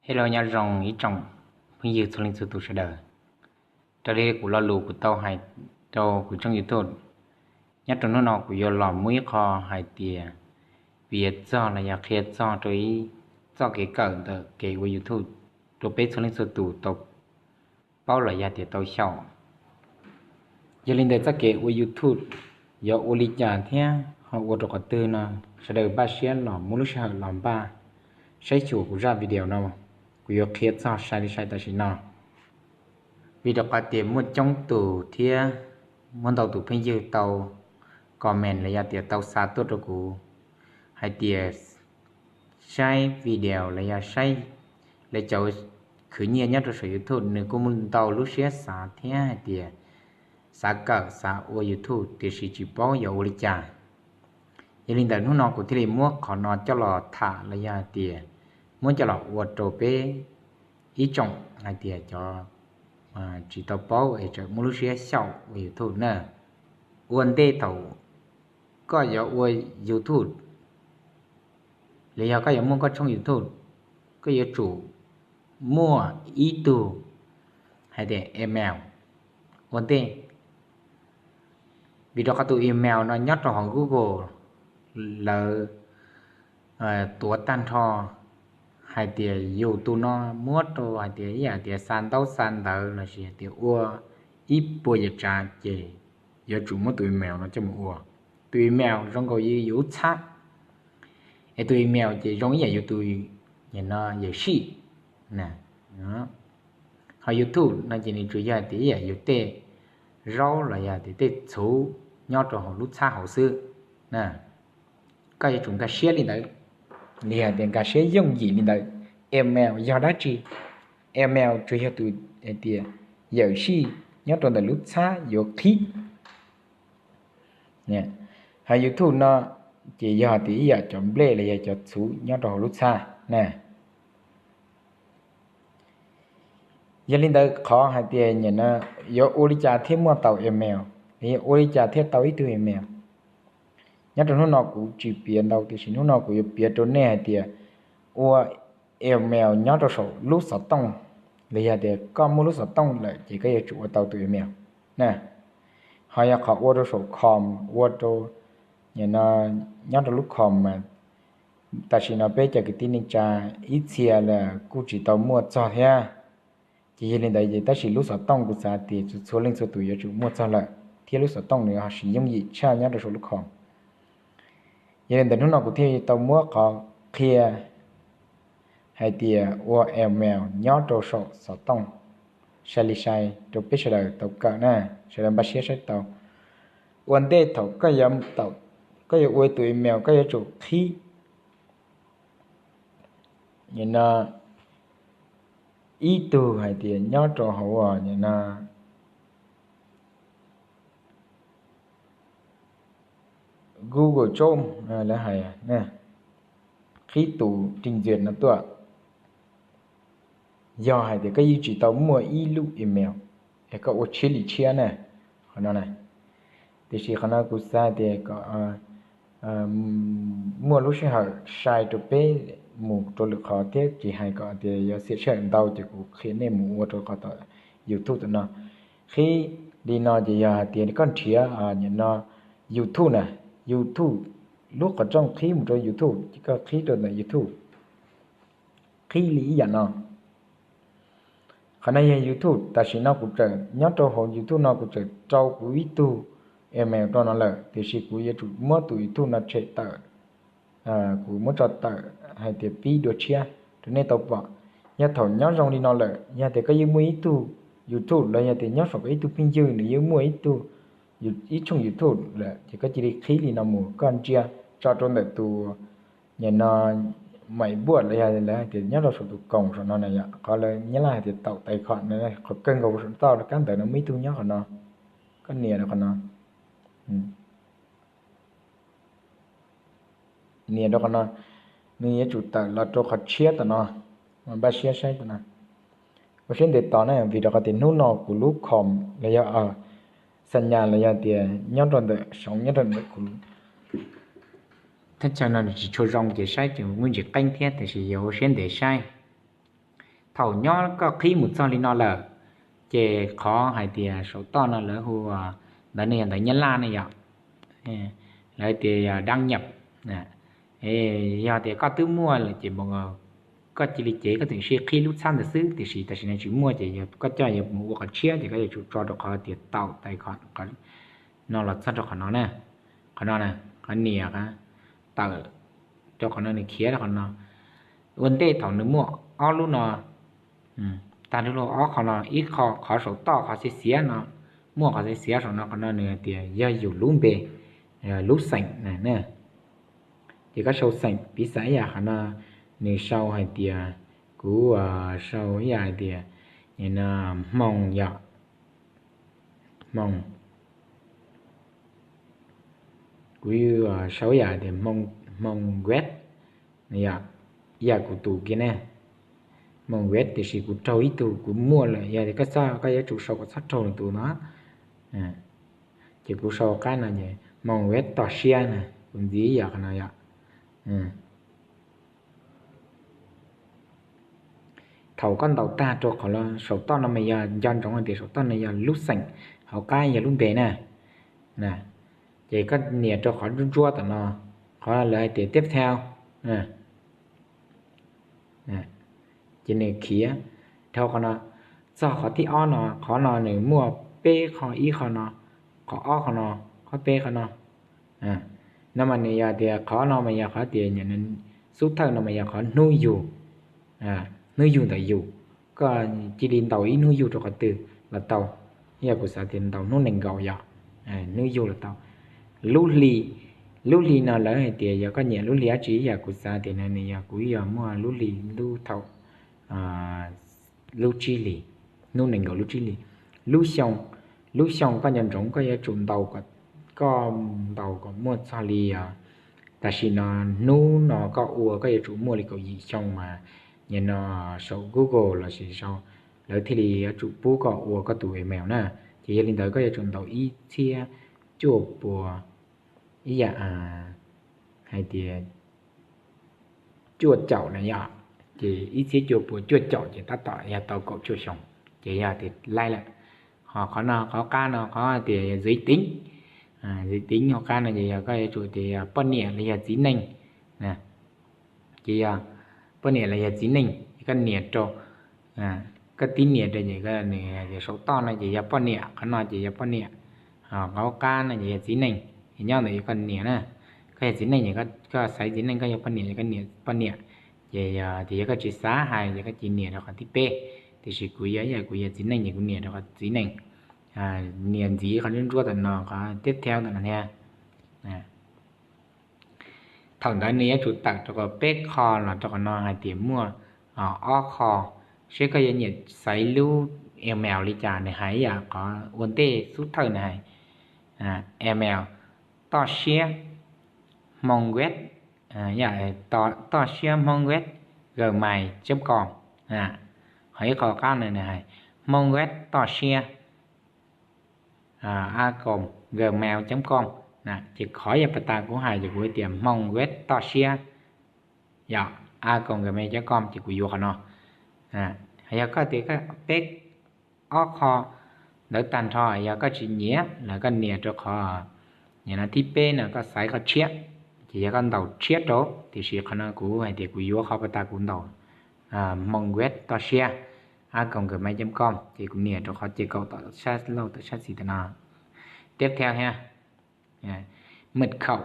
Hello, nyob zoo ib tsoom phooj ywg txhua leej txhua tus sawv daws. Raws li kuv lo lus kuv tau hais rau kuv tshooj YouTube, nyob rau hnub no kuv yuav los muab ib qho hais tias piav txog los yog qhia txog rau ib txoj kev kawm ntawm kev ua YouTube rau peb txhua leej txhua tus tau paub los yog tias tau xyaum. Yog li ntawd txoj kev ua YouTube yuav ua li cas thiab ho ua rau qhov twg no, sawv daws npaj siab los muab lub sij hawm los npaj saib xyuas kuv zaj video no, kuv yuav qhia txog sai li sai tam sim no. Vim rau qhov tias muaj coob tus thiab muaj ntau tus phooj ywg tau comment los yog tias tau xa tuaj rau kuv hais tias saib video los yog saib lawv cov khwv nyiaj nyob rau saum YouTube, nws kuj muaj ntau lub siab xav thiab hais tias xav kawm xav ua YouTube tiam sis tsis paub yuav ua li cas. Yog li ntawd hnub no kuv thiaj li muab qhov no coj los tham los yog hais tias muab coj los ua rau peb ib tsoom hais tias cov tsis tau paub es tseem muaj lub siab xyaum ua YouTube na. Ua ntej thaum koj yuav ua YouTube los yog koj yuav muaj koj tshooj YouTube, koj yuav tsum muaj ib tug hais tias email ua ntej. Vim rau qhov tus email no nyob rau hauv Google lawv tuav tag nrho hais tias yus tus no muab rau hais tias ib yam tias xa ntaub xa ntawv lossis hais tias ua ib puas yam tsav ces yuav tsum muab tus email no coj mus ua. Tus email zoo nkaus yus lub txhab, es tus email ces zoo ib yam yus tus yawm sij. Ho YouTube no ces nws tsuas yog hais tias ib yam yus tej zaub los yog tias tej txhuv nyob rau hauv lub txhab hauv xwb. Koj yuav tsum nkag siab li ntawd, li hais tias nkag siab yooj yim li ntawd. Email yog dab tsi? Email tsuas yog tus hais tias yawm sij nyob rau ntawm lub txhab yuav qhib. Ho YouTube no ces yog tias ib yam cov nplej los yog cov txhuv nyob rau hauv lub txhab na. Yog li ntawd qhov hais tias nim no yuav ua li cas thiaj muaj tau email, los yog ua li cas thiaj tau ib tug email, nyob rau hnub no kuv tsis piav ntau tiam sis hnub no kuv yuav piav rau nej hais tias ua email nyob rau saum lub xov tooj, los yog tias koj muaj lub xov tooj lawm ces koj yuav tsum ua tau tus email na. Ho yog qhov ua rau saum com, ua rau nyob rau lub com mas tam sim no peb cov kwv tij neej tsa ib txhia los kuj tsis tau muaj txog thiab. Ces yog li ntawd ces tab sis lub xov tooj kuv xav tias txhua leej txhua tus yuav tsum muaj txog lawm, thiab lub xov tooj nws ho siv yooj yim tshaj nyob rau saum lub com. Yog li ntawd hnub no kuv thiaj tau muab qhov qhia hais tias ua email nyob rau saum xov tooj sai li sai rau peb sawv daws tau kawm na, sawv daws npaj siab saib tau. Ua ntej thaum koj yuav ua tus email koj yuav tsum qhib no ib tug hais tias nyob rau hauv no Google Chrome lawv hais, qhib tus trình duyệt no tuaj. Yog hais tias koj yeej tsis tau muaj ib lub email es koj ua tshiab li tshiab na, qhov no na. Tiam sis qhov no kuv xav tias kom muaj lub sij hawm sai rau peb mus rau lwm qhov thiab tsis hais kom tias yuav xiam sij hawm ntau ces kuv qhia nej mus ua rau qhov tom YouTube tam no. Qhib li no ces yog hais tias koj nrhiav nim no YouTube na, YouTube, lub qhov rooj qhib mus rau YouTube ces koj qhib rau ntawm YouTube. Qhib li ib yam no. Qhov no yog YouTube, tam sim no kuv tseem nyob rau hauv YouTube no kuv tseem rau kuv ib tug email rau no lawm tiam sis kuv yuav tsum muab tus YouTube no tshem tawm. Kuv muab tso tawm hais tias pib dua tshiab rau nej tau pom. Yog thaum nyob zoo li no lawm, yog tias koj yeej muaj ib tug YouTube los yog tias nyob saum koj ib tug phooj ywg nws yeej muaj ib tug, ib tshooj YouTube lawm ces koj cia li qhib li no mus, koj ntsia tso rau ntawm tus nim no maim npuaj los yog lawv hais tias nyob rau saum tus koom saum no na, qhov lawv nyab laj hais tias tạo tài khoản no, qhov kawg nkaus saum toj kab ntawd no muaj ib tug nyob qhov no. Koj nias rau qhov no, nias rau qhov no, nws yuav tsum tawm los rau qhov tshiab tom no, npaj siab saib tom no. Ua siab ntev tos na, vim rau qhov tias hnub no kuv lub com los yog xa nyas los yog tias nyob rau ntawm soov nyob rau ntawm kuv thaj chaw no nws tsis tshua zoo ces saib tseem muaj ntsis qeeb thiab, tiam sis yog ua siab ntev saib. Thaum nyob koj qhib mus txog li no lawm, ces qhov hais tias saum toj no lawv hu, ntawd ne yog ntawv Nyab Laj ne yom, lawv tias yog đăng nhập. Yog tias koj twb muaj lawm ces koj cia li cev koj tseem sib qhib lub txhab ntawd xwb, tiam sis tam sim no tsis muaj ces yog koj coj yuav mus ua qhov tshiab ces koj yuav tsum tso rau qhov tias tạo tài khoản no los txog rau qhov no na. Qhov no, qhov nias tawm rau qhov no, nws khiav rau qhov no. Ua ntej thaum nws muaj ob lub no, tag nrho ob qho no, ib qho, qhov saum toj qhov xiav xiav no, muaj qhov xiav xiav saum no, qhov no nws hais tias yog yus lub npe, lub xeem na. Ces koj sau xeem, piv xam ib yam qhov no, nws sau hais tias, kuv sau ib yam hais tias, no, Hmoo yom, Hmoo. Kuv sau ib yam hais tias Hmoo West, yog, yam kuv tus kiag ne, Hmoo West, tiam sis kuv raug ib tug kuv muaj lawm, yog tias koj xav koj yuav tsum sau kom txhob raug nws tus no. Ces kuv sau qab no ces Hmoo West toj siab na, kuv ntxiv yam qhov no yom. Thaum koj ntaus tag rau qhov saum toj no mas yog nco ntsoov hais tias saum toj no yog lub xeem, hauv qab yog lub npe na. Ces koj nias rau qhov ntsuab ntsuab tom no, qhov lawv hais tias tiếp theo, ces nws khiav dhau qhov no txog qhov thib ob no, qhov no nws muaj peb qho, ib qho no, qhov ob qho no, qhov peb qho no. No mas nws yog tias qhov no mas yog qhov tias xub thawj no mas yog qhov hnub yug, hnub yug ntawm yus, koj cia li ntaus ib hnub yug rau qhov twg los tau. Yog kuv xav tias ntaus hnub nees nkaum yom, hnub yug los tau. Lub hli, lub hli no lawv hais tias yog koj nyiam lub hli dab tsi, yam kuv xav tias no nws yog kuv yog muaj lub hli lub thaum lub tsib hlis, hnub nees nkaum lub tsib hlis. Lub xyoo, lub xyoo koj nco ntsoov koj yuav tsum ntaus kom, koj ntaus kom muaj txog li, tam sim no, hnub no koj ua koj yuav tsum muaj li kaum yim xyoo mas, no, saum Google lossis sau, lawv thiaj li yuav tsum pub koj ua koj tus email na. Ces yog li ntawd koj yuav tsum ntaus ib txhiab cuaj pua, ib yam hais tias cuaj caum na yom, ces ib txhiab cuaj pua cuaj caum ces tab tom yog tau kaum cuaj xyoo, ces yog tias laij lawm. Ho qhov no, qhov qab no qhov tias yog giới tính, giới tính hauv qab no ces yog koj yuav tsum tias yog poj niam los yog txiv neej. Ces yog poj niam los yog txiv neej, koj nias rau, koj tib nias rau ces nws saum toj no ces yog poj niam, qhov no ces yog poj niam, qhov qab no ces yog txiv neej. Ces nyob ntawm yog koj nias na, koj yog txiv neej ces koj xaiv txiv neej, koj yog poj niam ces koj nias poj niam. Ces yog tias yog koj tsis xav hais ces koj cia nias rau qhov thib peb, tiam sis kuv yog, yam kuv yog txiv neej ces kuv nias rau qhov txiv neej. Nias ntxiv qhov ntsuab ntsuab tom no, qhov tiếp theo tom no thiab. Thaum ntawd nws yuav tsum tawm rau qhov peb qho los rau qhov no hais tias muaj ob qho, seb koj yuav nyiam xaiv lub email li cas, nws hais ib yam qhov ua ntej xub thawj nws hais, email toj siab hmoob web, toj siab hmoob web gmail chấm com. Ho ib qho qab no nws hais hmoob web toj siab a còng gmail chấm com. Ces qhov yog pas tas kuv hais ces kuv tias hmoob web toj siab, yog a còng gmail chấm com ces kuv yuav qhov no. Yog koj tias peb ob qho ntawd tag nrho yog koj tsis nyiam los koj nias rau qhov, no thib peb no koj xaiv qhov tshiab, ces yog koj ntaus tshiab rau, tiam sis qhov no kuv hais tias kuv yuav qhov pas tas kuv ntaus hmoob web toj siab a còng gmail chấm com ces kuv nias rau qhov ces kaum tom sab laug tom sab xis tam no. Tiếp theo thiab, mật khẩu,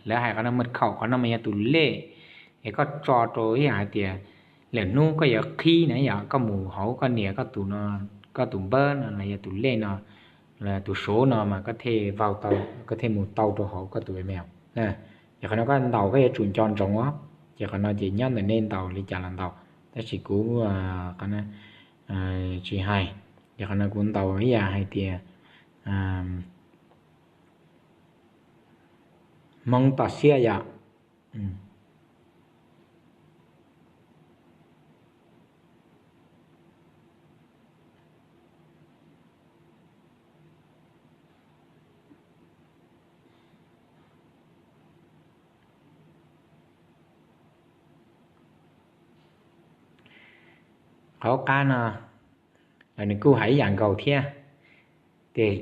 lawv hais qhov no mật khẩu, qhov no mas yog tus lej, es koj tso rau ib yam hais tias lwm hnub koj yuav qhib na, yog koj mus hauv koj nias koj tus no, koj tus npawb no los yog tus lej no, tus số no mas koj thiaj vau tau, koj thiaj mus tau rau hauv koj tus email. Ces qhov no koj ntaus koj yuav tsum nco ntsoov os. Ces qhov no ces nyob ntawm nej ntaus li cas los ntaus, tab sis kuv tsis hais. Ces qhov no kuv ntaus ib yam hais tias hmoob toj siab yom. qhov qab no los nws kuj hais ib yam nkaus thiab. Ces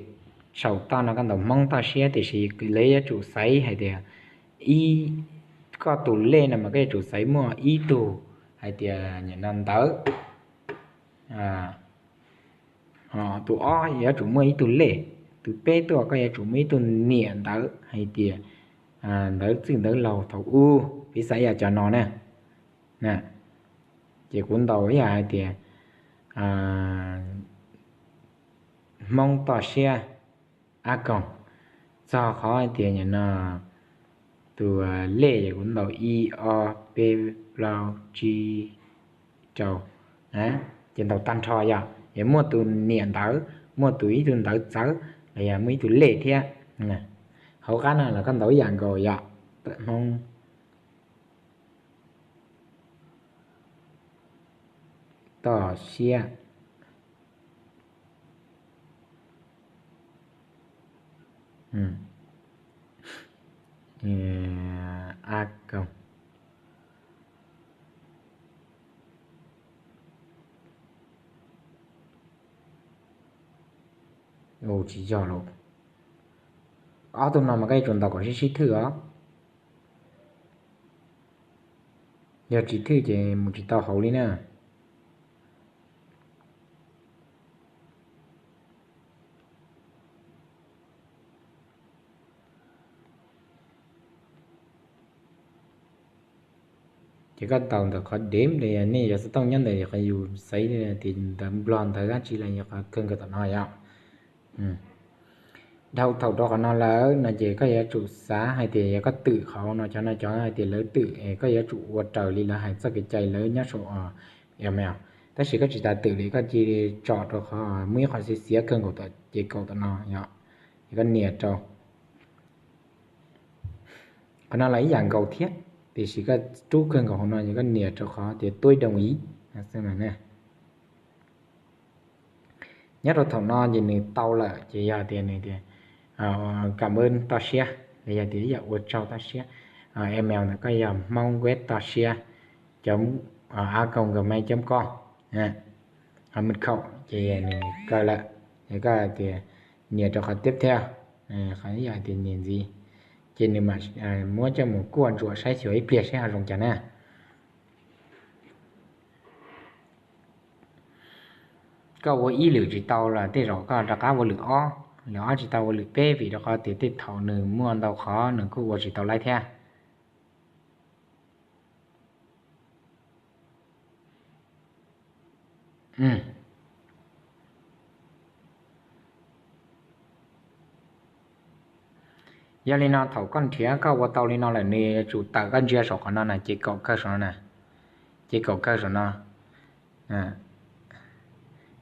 saum toj no koj ntaus Hmoob toj siab, tiam sis lawv yuav tsum xaiv hais tias ib, koj tus lej no mas koj yuav tsum xaiv muaj ib tug hais tias nim no ntawv, tus ob yuav tsum muaj ib tug lej, tus peb tuaj koj yuav tsum muaj ib tug niam ntawv hais tias ntawv txwj ntawv laug thaum ub, piv xam yam cov no na. Ces kuv ntaus ib yam hais tias Hmoob toj siab, ab koog, txog qhov hais tias nim no tus lej ces kuv ntaus ib ob peb plaub tsib rau, ces ntaus tag nrho yog es muaj tus niam ntawv, muaj tus ib tug ntawv txawv los yog muaj ib tug lej thiab. Hauv qab no los koj ntaus ib yam nkaus yom, Hmoob toj siab, ab koog. Tsis yog los, ob tug no mas koj yuav tsum ntaus kom sib sib thwj os. Yog tsis thwj ces mus tsis tau hauv li na. Ces koj ntaus ntawm qhov dev los yog nej yog xov tooj nyob ntawm qhov yus xaiv tias ntawv Nplog ntawv dab tsi los yog qhov kawg nkaus tom no yom. Dhau thaum rau qhov no lawm no ces koj yuav tsum xav hais tias yog koj twm qhov no cov no cov hais tias lawv twm es koj yuav tsum ua raws li lawv hais txoj kev cai lawv nyob saum email. Tab sis koj tsis tas twm li koj cia li tsom rau qhov muaj ib qho xiav xiav kawg nkaus tom ces kaum tom no yom, es koj nias rau. Qhov no los ib yam nkaus thiab, tiam sis koj rub kawg nkaus hauv no ces koj nias rau qhov tias tôi đồng ý. Nyob rau thaum no ces nws tau lawm ces yog tias nws tias cảm ơn toj siab los yog tias ib yam ua tsaug toj siab. Email ntawm koj yog Hmoob web toj siab cov a còng gmail chấm com, mật khẩu ces nws kaw lawm. Ces koj tias nias rau qhov tiếp theo, qhov ib yam tias nias ntxiv, ces nws mam muab coj mus kuaj ntsuam saib xyuas ib pliag saib ho zoo cas na. Koj ua ib lwm tsis tau los tej zaum koj rov qab ua lwm ob, lwm ob tsis tau ua lwm peb vim rau qhov tias tej thaum nws muaj ntau qhov nws kuj ua tsis tau laib thiab. Yog li no thaum koj nrhiav koj ua tau li no lawm nws yuav tsum tawm koj ntsia saum qhov no na, ces kaum kawg saum no na, ces kaum kawg saum no.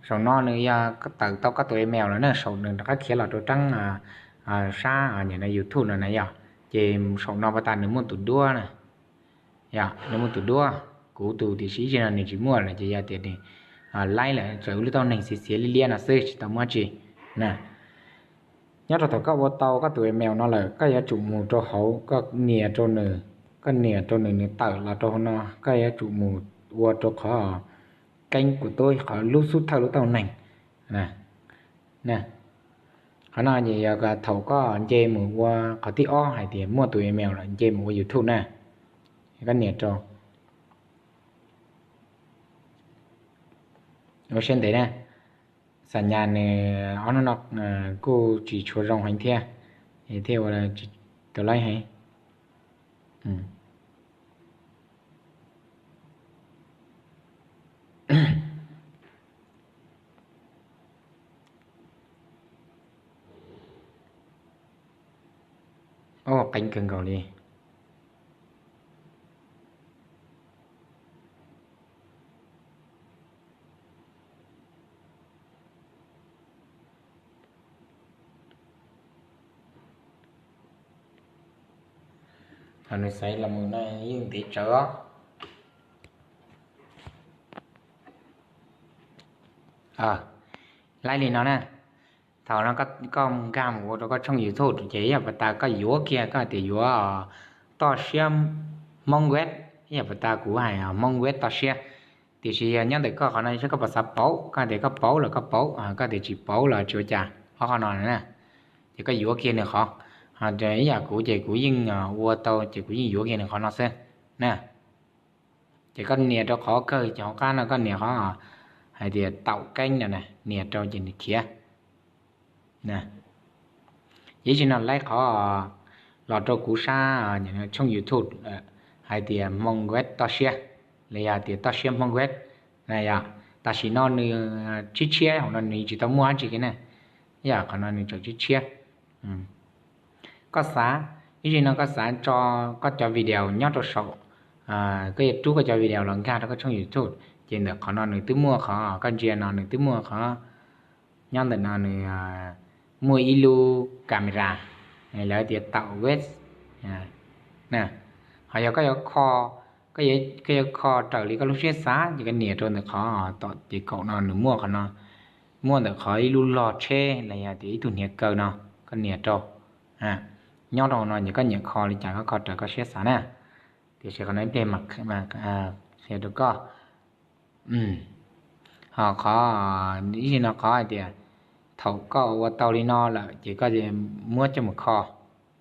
Saum no nws yog tawm tau koj tus email lawm na, saum nws rov qab khiav los rau rab sab nim no YouTube no na yog, ces saum no pas tas nws muaj tus duab na. Yog nws muaj tus duab, kuv tus tiam sis ib tsam no nws tsis muaj lawm ces yog tias nws laib lawm, tsuas ua lub taub neeg xiav xiav liab liab no xwb tsis tau muaj dab tsi na. Nyob rau thaum koj ua tau koj tus email no lawm koj yuav tsum mus rau hauv, koj nias rau nws, koj nias rau nws nws tawm los rau hauv no, koj yuav tsum mus ua rau qhov keeb kuv tub qhov lub xub thawj lub taub neeg. Qhov no ces yog thaum koj nce mus ua qhov thib ob hais tias muaj tus email lawm nce mus ua YouTube na, koj nias rau. Ua siab ntev na, xam nyas nws ob hnub no kuj tsis tshua zoo heev thiab, thiaj ua tsis tau laib heev. Oj, qeeb kawg nkaus li. Ho nws xaiv los mus no yeej ntev tsawv os. Laib li no na, thaum no koj mus nkag mus ua rau koj tshooj YouTube ces ib yam pas tas koj yuav kiag koj hais tias yuav toj siab Hmoob web, ib yam pas tas kuv hais Hmoob web toj siab, Tiam sis yog nyob ntawm koj qhov no saib koj puas xav pauv, koj tias koj pauv los koj pauv, koj tias tsis pauv los tsis ua cas, qhov qhov no na. Ces koj yuav kiag nws qhov, ib yam kuv ces kuv yeej ua tau ces kuv yeej yuav kiag nws qhov no xwb na. Ces koj nias rau qhov kawg ces hauv qab no koj nias qhov hais tias taum keeb no, nias rau ces nws khiav na. Ces ib sim no laib qhov los rau kuv sab tshooj YouTube hais tias Hmoob Web toj siab, los yog tias toj siab Hmoob Web na yom. Tam sim no nws tshiab tshiab, hauv no nws tsis tau muaj dab tsi kiag na, yog qhov no nws tseem tshiab tshiab. Koj xav, ib sim no koj xav tso koj cov video nyob rau saum, koj yuav rub koj cov video los nkag rau koj tshooj YouTube, ces ntawm qhov no nws twb muaj qhov, koj ntsia no nws twb muaj qhov, nyob ntawm no nws muaj ib lub camera, lawv tias taum web. Ho yog koj yuav kho, koj yuav kho raws li koj lub siab xav ces koj nias rau ntawm qhov tom ces kaum no nws muaj qhov no, muaj ntawm qhov ib lub log tsheb los yog tias ib tug hniav kaw no, koj nias rau. Nyob rau no ces koj nyiam kho li cas koj kho raws koj siab xav na. Tiam sis qhov no ib pliag qhia rau koj. Ho qhov, ib sim no qhov hais tias thaum koj ua tau li no lawm ces koj muab coj mus kho,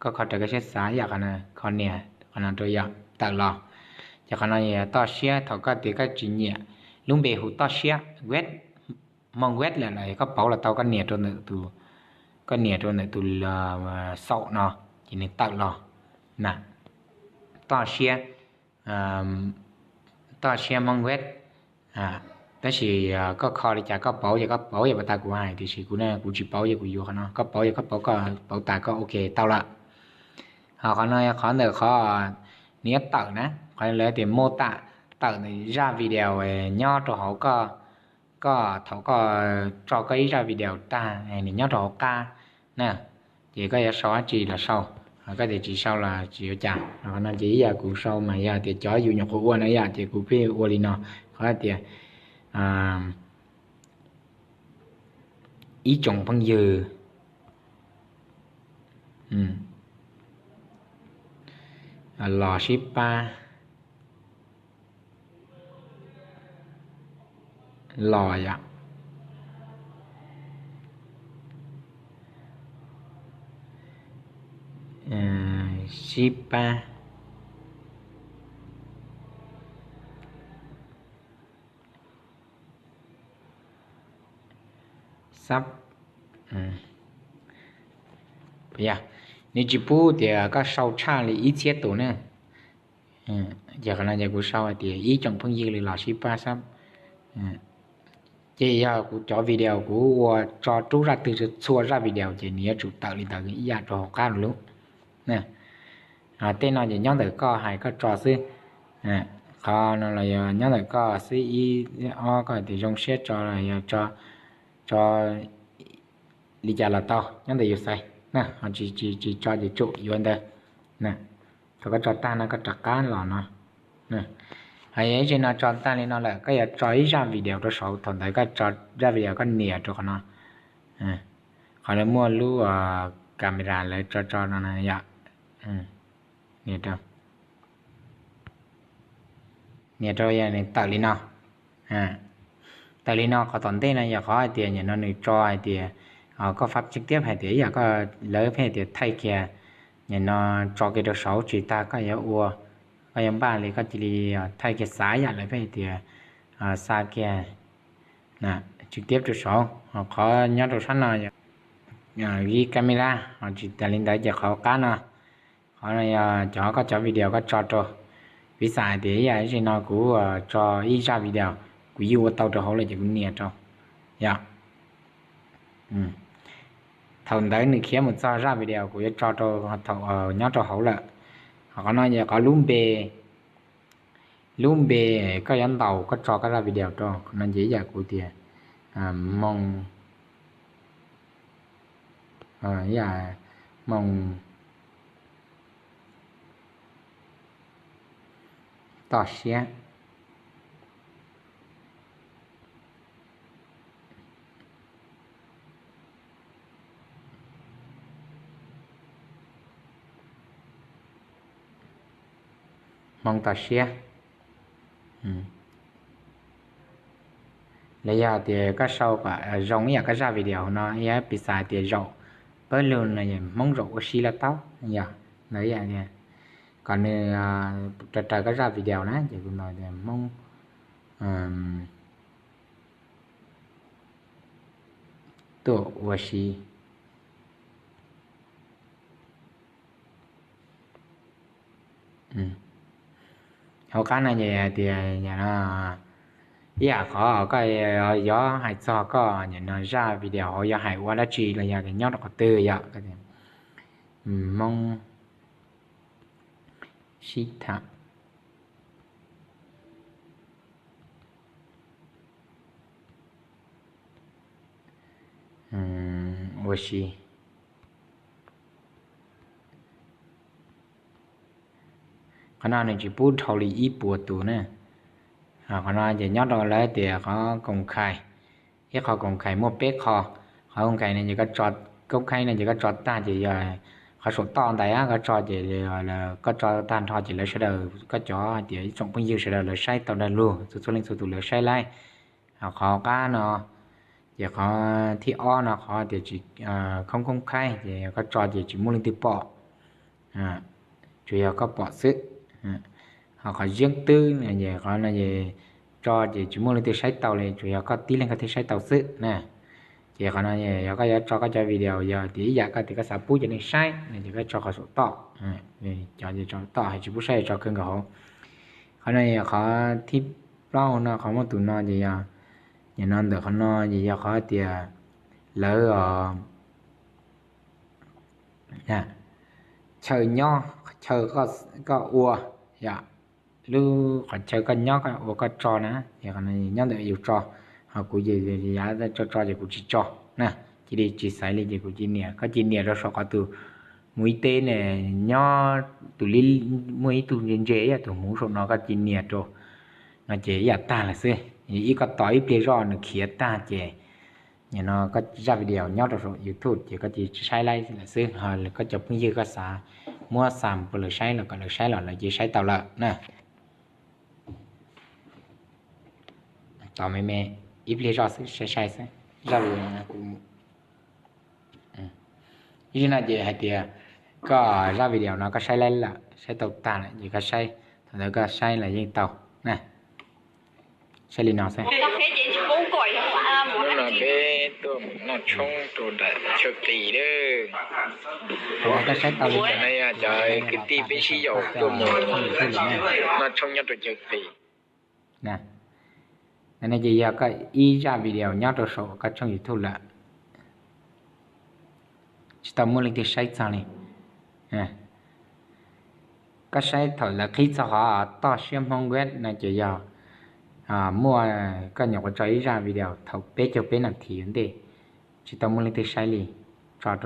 koj kho raws koj siab xav yom, qhov no kho nias qhov no rau yom tawm los. Ces qhov no yog toj siab, thaum koj tias koj tsis nyiam lub npe hu toj siab web, Hmoob Web lawm los koj pauv los tau, koj nias rau ntawm tus, koj nias rau ntawm tus xaum no ces nws tawm los na. Toj siab, toj siab Hmoob Web. Tab sis koj kho li cas koj pauv ces koj pauv, yog pas tas kuv hais, tiam sis kuv, kuv tsis pauv ces kuv yuav qhov no, koj pauv ces koj pauv, koj pauv tas koj ok tau lawm. Ho qhov no yog qhov ntawm qhov nws yuav tawm na, qhov lawv tias mô tả, tawm ntawm zaj video nyob rau hauv koj, koj thaum koj tso koj ib zaj video tag nws nyob rau hauv qab na. Ces koj yuav sau dab tsi los sau, koj tias tsis sau los tsis ua cas. Qhov no ces ib yam kuv sau mas yog tias cov yus nyuam qhuav ua na yom, ces kuv pheej ua li no. Qhov tias ib tsoom phooj ywg los sib pab, los yom, sib pab, sab, yog nws tsis pub tias koj sau tshaj li ib txhiab tus na. Ces qhov no ces kuv sau hais tias ib tsoom phooj ywg li los sib pab sab. Ces yog kuv cov video kuv ua tso rub zaj twg txhua zaj video ces nws yuav tsum tawm li ntawd ib yam rau hauv qab lub. Tej no ces nyob ntawm koj hais koj tso xwb. Qhov no los yog nyob ntawm koj xwb, ib ob koj tias zoo siab tso los yog tso, tso li cas los tau, nyob ntawm yus xaiv na, ho tsis, tsis tso ces tsum yuav ntawd. Thaum koj tso tag no koj rov qab los no. Ho yog ib zaug no tso tag li no lawm koj yuav tso ib zaj video rau saud, thaum ntawd koj tso zaj video koj nias rau qhov no. Qhov lawv muaj lub camera lawv tso tso no yom. Nias rau, nias rau yog nws tawm li no. Tawm li no qhov tom ntej no yog qhov hais tias nim no nws tso hais tias koj fab tsib tiab hais tias ib yam koj, lawv pheej tias thaij kiag, nim no tso kiag rau saud tsis tag koj yuav ua, koj yuav npaj li koj cia li thaij kiag xav yam lawv pheej tias xa kiag tsib tiab rau saud. Ho qhov nyob rau sab no yog camera, ho tsis tas li ntawd ces qhov qab no, qhov no yog cov koj cov video koj tso rau. Piv xam hais tias ib yam li no kuv tso ib zaj video, kuv yeej ua tau rau hauv lawm ces kuv nias rau yom. Thaum ntawd nws khiav mus txog zaj video kuv yuav tso rau thaum nyob rau hauv lawm. Ho qhov no yog qhov lub npe, lub npe koj yuav ntaus koj tso koj zaj video rau. Qhov no ces ib yam kuv tias Hmoo, ib yam Hmoo toj siab. Hmoob toj siab. Los yog tias koj sau kom zoo ib yam koj zaj video no, yog piv xam tias zaum pawg lug no Hmoob zaum ua si los tau, yog ntawd kom nws raws raws koj zaj video na ces kuv ntawd tias Hmoob tuaj ua si hauv qab no ces hais tias ib yam qhov koj yuav hais txog koj nim no zaj video hauv yuav hais ua dab tsi los yog tias nyob rau qhov twg yom, Hmoob sib tham ua si. Qhov no nws tsis pub dhau li ib puas tus na. Qhov no ces nyob rau lawv tias qhov koom khais, ib qho koom khais muaj peb qho. Qhov koom khais no ces koj tso, koob khaib no ces koj tso tag ces yog qhov saum toj ntawd koj tso ces koj tso tag nrho ces lawv sawv daws, koj cov hais tias ib tsoom phooj ywg sawv daws lawv saib tau dag lug, txhua txhua leej txhua tus lawv saib laib. Qhov qab no ces qhov thib ob no qhov tias tsis, khoob koob khaib ces koj tso ces tsis muaj leej twg pom, tsuas yog koj pom xwb. Ho qhov ziab twb no es qhov no es tso ces tsis muaj leej twg saib tau li, tsuas yog koj tib leeg koj thiaj saib tau xwb na. Ces qhov no yog koj yuav tso koj cov video yog tias ib yam koj tias koj xav pub cov neeg saib no ces koj tso qhov saum toj. Cov tso toj hais tsis pub saib tso kawg nkaus hauv. Qhov no yog qhov thib plaub no, qhov muaj tus no ces yog, nim no ntawm qhov no ces yog qhov tias lawv chaw nyob, chaw koj ua, yog lub qhov chaw koj nyob koj ua koj tso na, ces qhov no nyob ntawm yus tso, ho kuv ces yav tso tso ces kuv tsis tso na, cia li tsis xaiv li ces kuv cia nias, koj cia nias rau saum qhov tus mus ib teb ne, nyob tus li muaj ib tug ntse ntse ib yam tus hmuv saum no koj cia nias rau no ces ib yam tag lawm xwb. Ib koj tos ib pliag zoj nws khiav tag ces nim no koj zaj video nyob rau saum YouTube ces koj cia li tsis saib laib lawm xwb, ho koj cov phooj ywg koj xav muab xa mus rau lawv saib los kom lawv saib los lawv cia li saib tau lawm na. Tos me me ib pliag zoj xwb sai sai xwb, zaj video no kuv ib no ces hais tias koj zaj video no koj saib laib lawm, saib tau tag lawm ces koj saib, thaum ntawd koj saib los yeej tau na. Saib li no xwb. Hnub no peb tuaj mus noj tshoob rau nram chaw qis lawm. Koj saib tau li no yog cov kwv tij peb sib yaum tuaj mus noj tshoob nyob rau chaw qis. Ntawd no ces yog koj ib zaj video nyob rau saum koj tshooj YouTube lawm, tsis tau muaj leej twg saib txog li. Koj saib thaum lawv qhib txog qhov toj siab Hmoob web no ces yog muaj, koj nyuam qhuav tso ib zaj video thaum peb caug peb nas this ua ntej, tsis tau muaj leej twg saib li, tso rau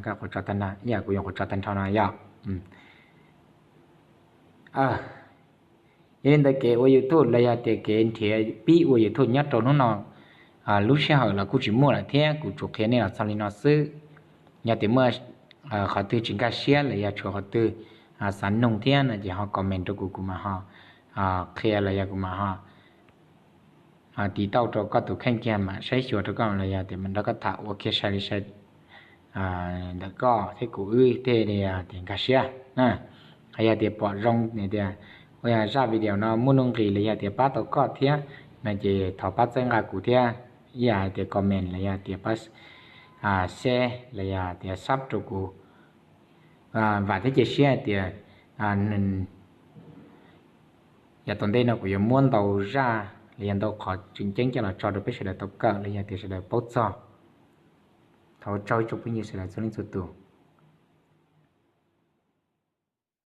koj qhuav tso tag nrho, ib yam kuv nyuam qhuav tso tag nrho no yog. Yog li ntawd kev ua YouTube los yog tias kev nrhiav pib ua YouTube nyob rau hnub no lub sij hawm los kuj tsis muaj lawm thiab, kuv tsuas qhia nej los txog li no xwb. Yog tias muaj qhov twg tsis nkag siab los yog tshuav qhov twg xav nug thiab no ces ho comment rau kuv, kuv mam ho qhia los yog kuv mam ho tiv tauj rau koj tus kheej kiag mam saib xyuas rau koj los yog tias mam nrog koj tham ua kiag sai li sai ntawm koj thiab kuv wb thiaj li tias nkag siab na. Yog tias pom zoo tias ua zaj video no muaj nuj nqis los yog tias pab tau koj thiab no ces thov pab txhawb nqa kuv thiab, ib yam hais tias comment los yog tias pab share los yog tias sub rau kuv. Vam thiab cia siab hais tias yav tom ntej no kuv yuav muab ntau zaj los yog ntau qhov tseem ceeb coj los tso rau peb sawv daws tau kawm los yog tias sawv daws paub txog. Thov ua tsaug ib tsoom phooj ywg sawv daws txhua leej txhua tus.